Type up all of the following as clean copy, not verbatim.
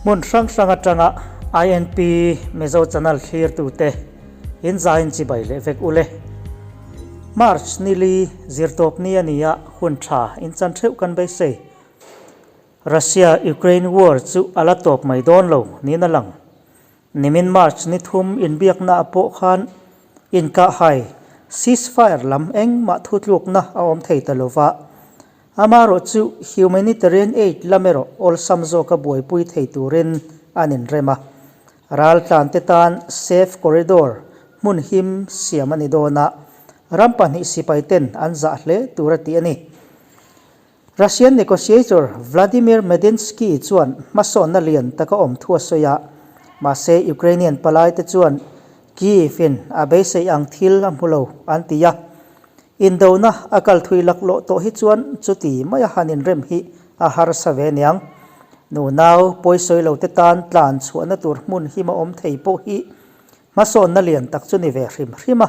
Hmun hrang hrang atanga INP Mizo Channel thlirtute in zaiin chibai leh vek ule. March nili zirtawpni a ni a, hun tha in chan theuh kan beisei. Russia Ukraine war chu a la tawp mai dawn lo niin a lang. Nimin March ni thum inbiakna ah pawh khan inkahhai, ceasefire, lam engmah thutlukna a awm thei ta lova, amaherawh chu humanitarian aid lam erawh awlsam zawka buaipui thei turin an inrem a. Raltlante tan safe corridor hmun him siam a ni dawn a, ram pahnih sipaiten an zah hle tur a ti a ni. Russian negotiator Vladimir Medinsky chuan hmasawnna lian taka awm thu a sawi a, mahse Ukrainian palaite chuan Kyiv-in a beisei ang thil a hmu lo an ti a. Indona a kal thui laklawh tawh hi chuan chuti maia han inrem hi a harsa ve niang. Nunau pawisawi lote tan tlan chhuahna tur hmun him a awm thei pawh hi hmasawnna lian tak chu ni ve hrim hrim a.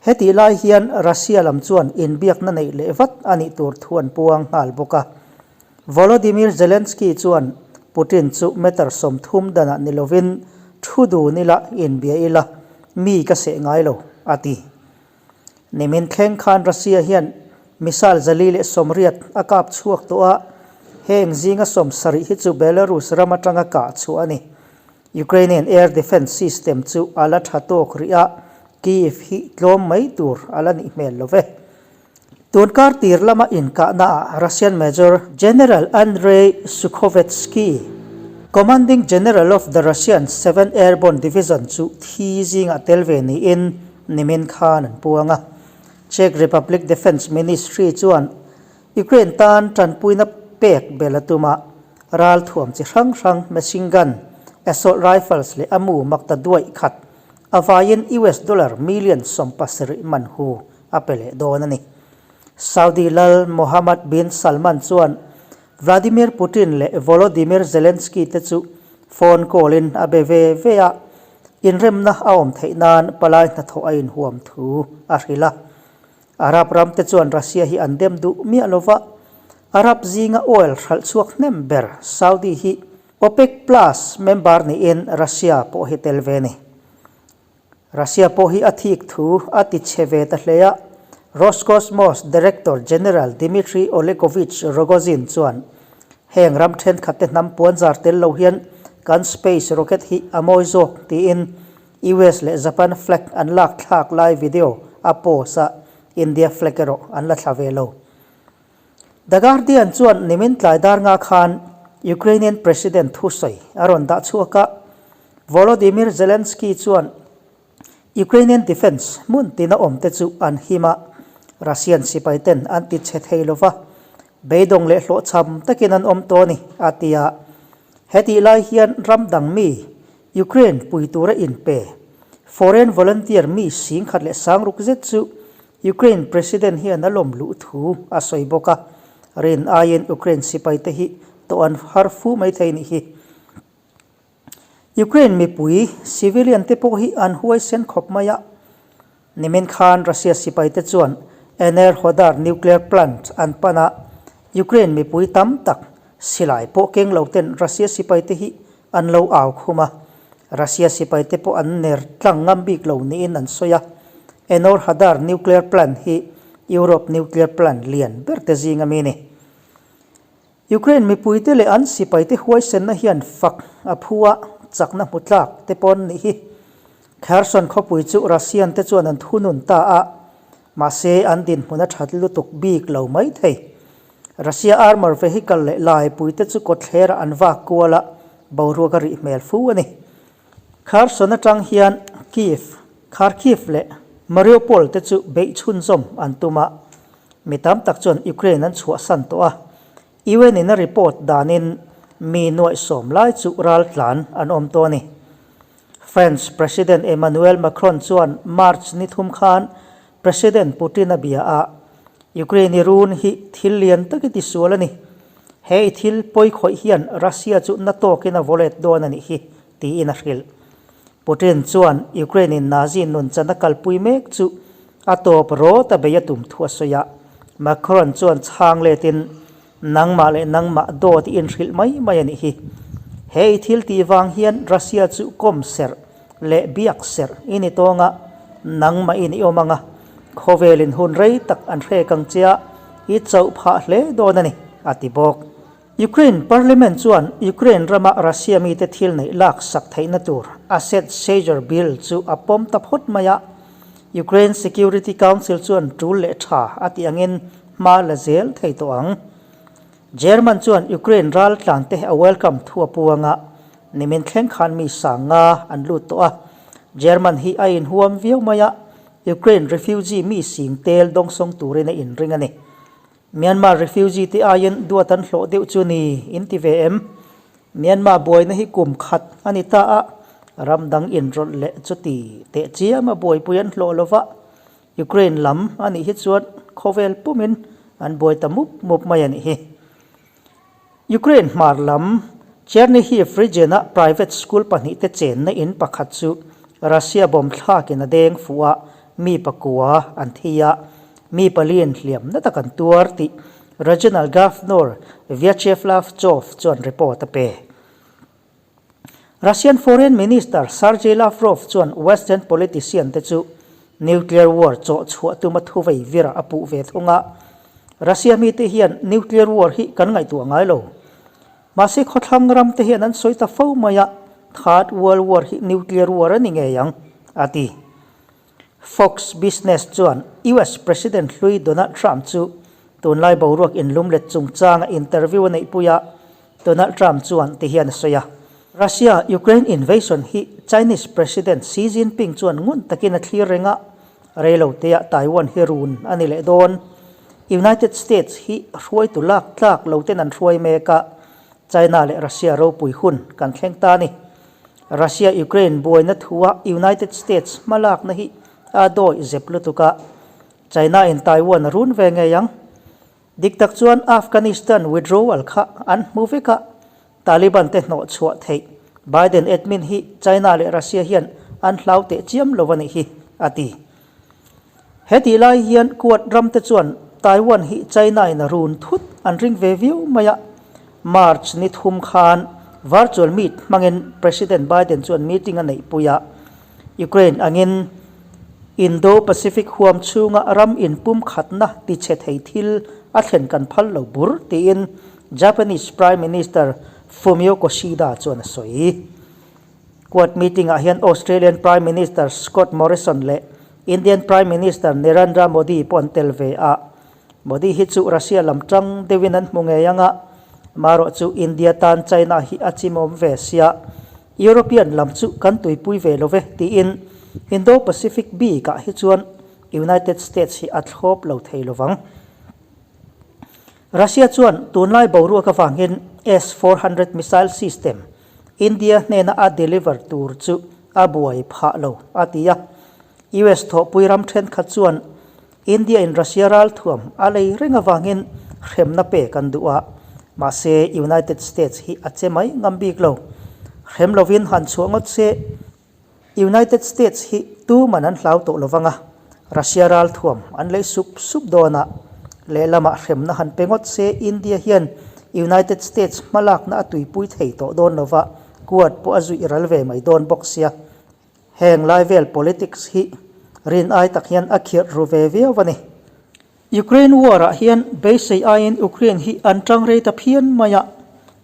Hetih lai hian Russia lam chuan inbiakna neih leh vat a nih tur thu an puang nghal bawk a. Volodymyr Zelensky chuan Putin chu meter 30 danah ni lovin thu dun ila inbia ila mi ka seh ngai lo, a ti. Nimin thleng khan Russia hian missile 480 a kap chhuak tawh a, heng zinga 70 hi chu Belarus ram atanga kah chhuah a ni. Ukrainian air defence system chu a la tha tawk rih a, Kyiv hi tlawm mai tur a la nih hmel lo ve. Tun kar tir lama inkahnaah Russian Major General Andrei Sukhovetsky, Commanding General of the Russian Seventh Airborne Division chu thi zingah tel ve niin nimin khan an puang a. Czech Republic Defence Ministry chuan Ukraine tan tanpuina pek bel a tum a, ral thuam chi hrang hrang machine gun, assault rifles leh a mu makta duaih khat a vaiin US dollar million 70 man hu a pe leh dawn a ni. Saudi lal Mohammed bin Salman chuan Vladimir Putin leh Volodymyr Zelensky te chu phone call in a be ve ve a, inremna a awm theih nan palai hnathawh a inhuam thu a hrilh a. Arab ram te chuan Russia hi an dem duh miah lo va, Arab zinga oil hralh chhuak hnem ber Saudi hi OPEC Plus member niin Russia pawh hi tel ve ni. Russia pawh hi a thik thu a ti chhe ve ta hle a, Roscosmos Director General Dmitry Olegovich Rogozin chuan heng ram thenkhat te hnam puanzar tel lo hian kan space rocket hi a mawi zawk tiin US leh Japan flag an lak thlak lai video a post a, India flag erawh an la thla ve lo. The Guardian chuan nimin tlai dar nga khan Ukrainian President thusawi a rawn dah chhuak a, Volodymyr Zelensky chuan Ukrainian defence hmun tina awmte chu an him a, Russian sipai ten an ti chhe thei lova, beidawng leh hlawhchham takin an awm tawh a ni, a ti a. Hetih lai hian ram dang mi Ukraine pui tura inpe foreign volunteer mi 10,060 zet chu Ukraine President hian a lawm luh thu a sawi bawk a, rin aiin Ukraine sipaite hi tawh an har fu mai thei nih hi. Ukraine mipui civilian te pawh hi an huaisen khawp mai a, nimin khan Russia sipaite chuan Enerhodar nuclear plant an pan a, Ukraine mipui tam tak silai pawh keng lo ten Russia sipaite hi An lo au khum a, Russia sipaite pawh an ner tlang ngam bik lo niin an sawi a. Enor Hadar nuclear plant hi Europe nuclear plant lian ber te zing ami ni. Ukraine mipuite leh an sipaite huaisenna hian fak a phu a, chakna hmu tlak te pawn nih hi. Kherson khawpui chu Russian te chuan an thunun ta a, mahse an dinhmun a that lutuk bik lo mai thei. Russia armor vehicle leh laipui te chu kawtthler ah an vak kual a, boruak a rih hmel fu a ni. Kherson atang hian Kyiv, Kharkiv leh Mariupol te chu beih chhunzawm an tum a, mi tam tak chuan Ukraine an chhuahsan tawh a. UN in a report danin mi nuaih sawm lai chu ral tlan an awm tawh a ni. French President Emmanuel Macron chuan March ni thum khan President Putin a bia a, Ukraine i run hi thil lian tak i tisual a ni. He i thil pawi khawih hian Russia chu na tawkin a vawlet dawn a nih hi, tiin a hrilh. Putin chuan Ukraine in Nazi nunchan a kalpui mek chu a tawp rawt a bei a tum thu a sawi a. Macron chuan chhang letin, Nangmah leh nangmah dawt i inhrilh mai mai a nih hi. He i thil tih vang hian Russia chu kawm serh leh biak serh i ni tawng a, nangmah in i awm ang a, khawvelin hun rei tak an hrek ang che a, i chauh phah hle dawn a ni, a ti bawk. Ukraine Parliament chuan Ukraine rama Russia mite thil neih lak sak theihna tur Asset Seizure Bill chu a pawm ta phawt mai a, Ukraine Security Council chuan tul leh tha a tih angin hma la zel thei tawh ang. German chuan Ukraine ral tlante a welcome thu a puang a, nimin thleng khan mi sang nga an lut tawh a. German hi a inhuam viau mai a, Ukraine refugee mi sing tel dawngsawng turin a inring a ni. Myanmar refugee te aiin duat an hlawh deuh chu ni in ti ve em? Myanmar buaina hi kum khat a ni ta a, ram dang inrawlh leh chuti teh chiam a buaipui an hlawh lova, Ukraine lam a nih hi chuan khawvel pumin an buai ta mup mup mai a nih hi. Ukraine hmar lam Chernihiv region-a private school pahnihte chenna in pakhat chu Russia bomb thlakin a deng fuh a, mi pakua an thi a, mi paliin hliamna tak an tuar tih Regional Governor Vyacheslav Chov chuan report a pe. Russian Foreign Minister Sergei Lavrov chuan Western politician te chu nuclear war chawh chhuah tuma thu vei virah a puh ve thung a, Russia mite hian nuclear war hi kan ngaihtuah ngai lo. Mahse khawthlang ram te hian an sawi ta fo mai a, Third World War hi nuclear war a ni ngei ang, a ti. Fox Business chuan US President hlui Donald Trump chu tunlai boruak inlumlet chungchanga interview a neihpui a, Donald Trump chuan ti hian a sawi a, Russia Ukraine invasion hi Chinese President Xi Jinping chuan ngun takin a thlir reng a, reiloteah Taiwan hi run a ni leh dawn. United States hi hruaitu lak tlak lo ten an hruai mek a, China leh Russia ropui hun kan thleng ta a ni. Russia-Ukraine buaina thua United States hmalakna hi a dawi zep lutuk a, China-in Taiwan a run ve ngei ang. Dik tak chuan Afghanistan withdrawal kha an hmu vek a, Taliban te hnawh chhuah theih Biden admin hi China leh Russia hian an hlau teh chiam lo a nih hi, a ti. He tih lai hian Quad ram te chuan Taiwan hi China in a run thut an ring ve viau mai a, March ni thum khan virtual meet hmangin President Biden chuan meeting a neihpui a, Ukraine angin Indo-Pacific huam chhunga ram inpumkhatna tichhe thei thil a thlen kan phal lo bur tiin Japanese Prime Minister Fumio Koshida chuan a sawi. Quad meeting-ah hian Australian Prime Minister Scott Morrison leh Indian Prime Minister Narendra Modi pawh an tel ve a. Modi hi chu Russia lam tang deuhin an hmu ngei ang a, marawh chu India tan China hi a chimawm ve sia, European lam chu kan tuipui ve lo ve tiin Indo-Pacific bikah hi chuan United States hi a thlawp lo thei lo vang. Russia chuan tunlai boruak avangin S 400 missile system India hnena a deliver tur chu a buai phah lo, a ti a. US thawhpui ram thenkhat chuan India in Russia ralthuam a lei reng avangin hremna pek an duh a, mahse United States hi a che mai ngam bik lo. Hrem lovin han chhuah ngawt se United States hi tuman an hlau tawh lovang a, Russia ralthuam an lei sup sup dawn a, lehlamah hremna han pe ngawt se India hian United States hmalakna a tuipui thei tawh dawn lova, Quad pawh a zuih ral ve mai dawn bawk sia. Heng lai vel politics hi rin ai tak hian a khirh ru ve viau a ni. Ukraine war ah hian beisei aiin Ukraine hi an tang rei ta phian mai a,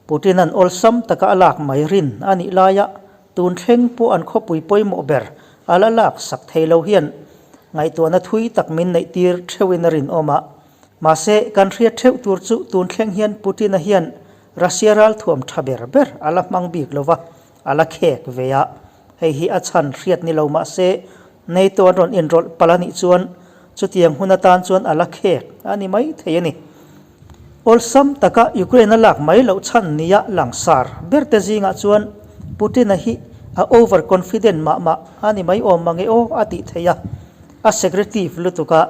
Putin an awlsam taka a lak mai rin a nih laia tun thleng pawh an khawpui pawimawh ber a la lak sak thei lo hian ngaihtuahna thui tak min neih tir theuhin a rinawm a. Mahse, kan hriat theuh tur chu tun thleng hian Putin-a hian Russia ralthuam tha ber ber a la hmang bik lova, A la khek ve a, hei hi a chhan hriat ni lo mah se, NATO an rawn inrawlh palh a nih chuan chutiang hun atan chuan a la khek a ni mai thei a ni. Awlsam taka Ukraine a lak mai loh chhan nia langsar ber te zingah chuan Putin-a hi a over confident mah mah a ni mai awm mange aw a tih theih a, a secretive lutuk a,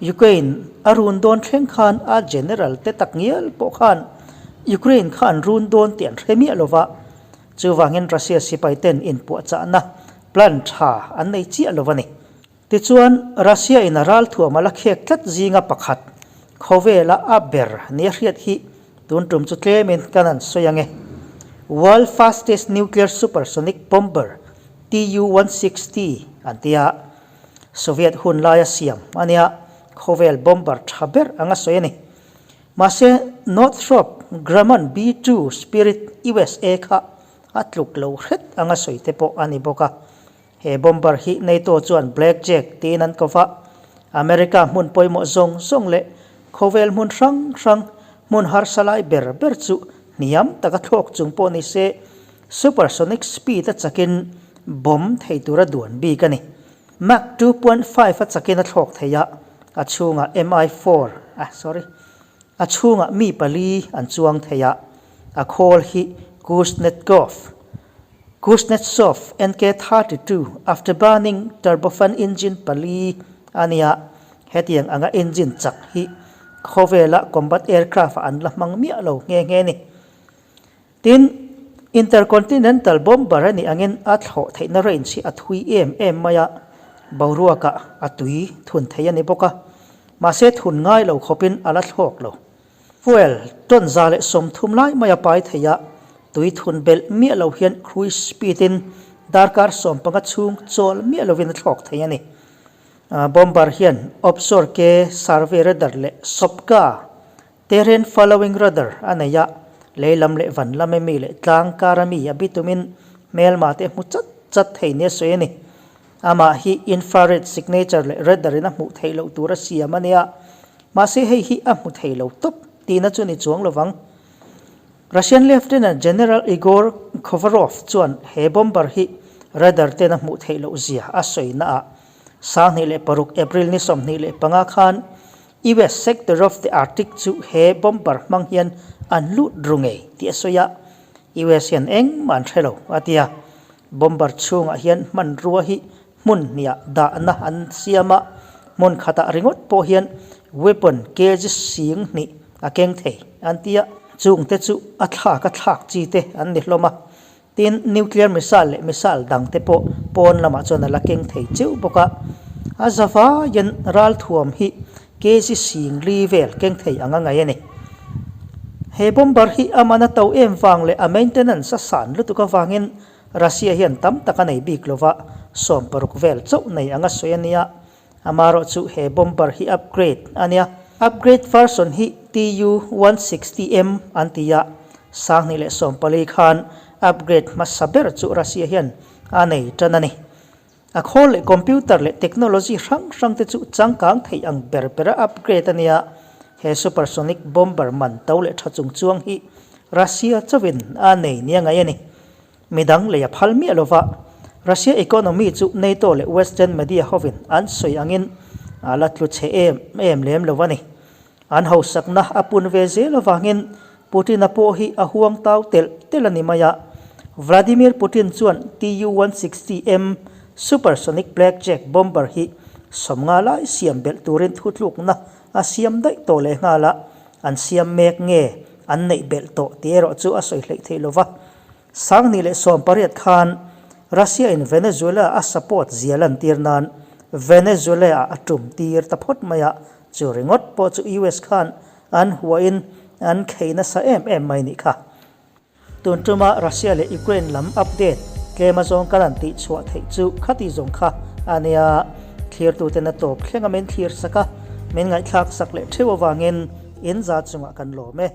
Ukraine a run dawn thleng khan a general te takngial pawh khan Ukraine kha an run dawn tih an hre miah lo va, Chuvangin Russia sipai ten inpuahchahna plan tha an nei chiah lo a ni. Tichuan, Russia in a ralthuam a la khek tlat zinga pakhat, khawvela a ber nia hriat hi tun tum chu tlemin kan han sawi ang e. World Fastest Nuclear Supersonic Bomber Tu-160 an ti a, Soviet hun laia siam a nia, khawvel bomber tha ber anga sawi a ni. Mahse, Northrop Grumman B-2 Spirit USA kha a tluk lo hret anga sawi te pawh a ni bawk a. He bomber hi NATO chuan Black Jack tiin an ko va, America hmun pawimawh zawng zawng leh khawvel hmun hrang hrang hmun harsa lai ber ber chu hniam taka thlawk chung pawh ni se supersonic speed a chakin bomb thei tura duan bik a ni. Mach 2.5 a chakin a thlawk thei a, a chhungah Mi-4, ah sorry, a chhungah mi pali an chuang thei a, a khawl hi Kuznetsov, Kuznetsov NK-32 afterburning turbofan engine pali a nia, hetiang anga engine chak hi khawvela combat aircraft ah an la hmang miah lo nghe nghe a ni. Tin, intercontinental bomber a nih angin a thlawh theihna range hi a thui em em mai a, boruakah a tui thun thei a ni bawk a, mahse thun ngai lo khawpin a la thlawk lo. Fuel tawn 130 lai mai a pai thei a, tui thun belh miah lo hian cruise speed in darkar 15 chhung chawl miah lovin a thlawk thei a ni. Bomber hian Obzor K survey radar leh Sopka Terrain following radar a nei a, lei lam leh van lam emi leh tlang kar ami a bitumin hmelma te hmu chat chat thei nia sawi a ni. Amah hi infrared signature leh radar in a hmuh theih loh tur a siam a nia, mahse hei hi a hmu thei lo tawp tihna chu ni chuang lovang. Russian Lieutenant General Igor Kovarov chuan he bomber hi radar ten a hmuh theih loh zia a sawi naah 2006 April ni 25 khan US sector of the Arctic chu he bomber hmang hian an lut ru ngei tih a sawi a, US hian engmah an hre lo a ti a. Bomber chhungah hian hmanrua hi hmun hniah dahna an siam a, hmun khatah ringawt pawh hian weapon kg sing hnih a keng thei an ti a, chungte chu a thlak a thlak chi te an ni hlawm a. Tin, nuclear missile leh missile dang te pawh pawn lamah chuan a la keng thei cheu bawk a. A zavaiin ralthuam hi kg singli vel keng thei ang a ngaih a ni. He bomber hi a man a to em vang leh a maintenance a san lutuk avangin Russia hian tam tak a nei bik lova, 60 vel chauh nei ang a sawi a nia. Amarawh chu he bomber hi upgrade a nia. Upgrade version hi Tu-160M an ti a, 2014 khan upgrade hmasa ber chu Russia hian a nei tan a ni. A khawl leh computer leh technology hrang hrang te chu changkang theih ang ber bera upgrade a nia. He supersonic bomber man to leh tha chung chuang hi Russia chauhin a nei nia ngaih a ni. Midang lei a phal miah lova, Russia economy chu NATO leh Western media hovin an sawi angin a la tlu chhe em em lem lo a ni. An hausakna a pun ve zel avangin Putin-a pawh hi a huang tau telh telh a ni mai a. Vladimir Putin chuan Tu-160M supersonic Blackjack bomber hi 50 lai siam belh turin thutlukna a siam daih tawh lehnghal a, an siam mek nge an neih belh tawh tih erawh chu a sawi hleih theih lova. 2018 khan Russia in Venezuela a support zia lantir nan Venezuela ah a tum tir ta phawt mai a, chu ringawt pawh chu US khan an huahin an khei nasa em em mai nih kha. Tun tuma Russia leh Ukraine lam update tlem azawng kan han tih chhuah theih chu khati zawng kha a nia. Thlirtuten a tawp thleng a min thlir sak a, min ngaihthlak sak leh theuh avangin in za chungah kan lawm e.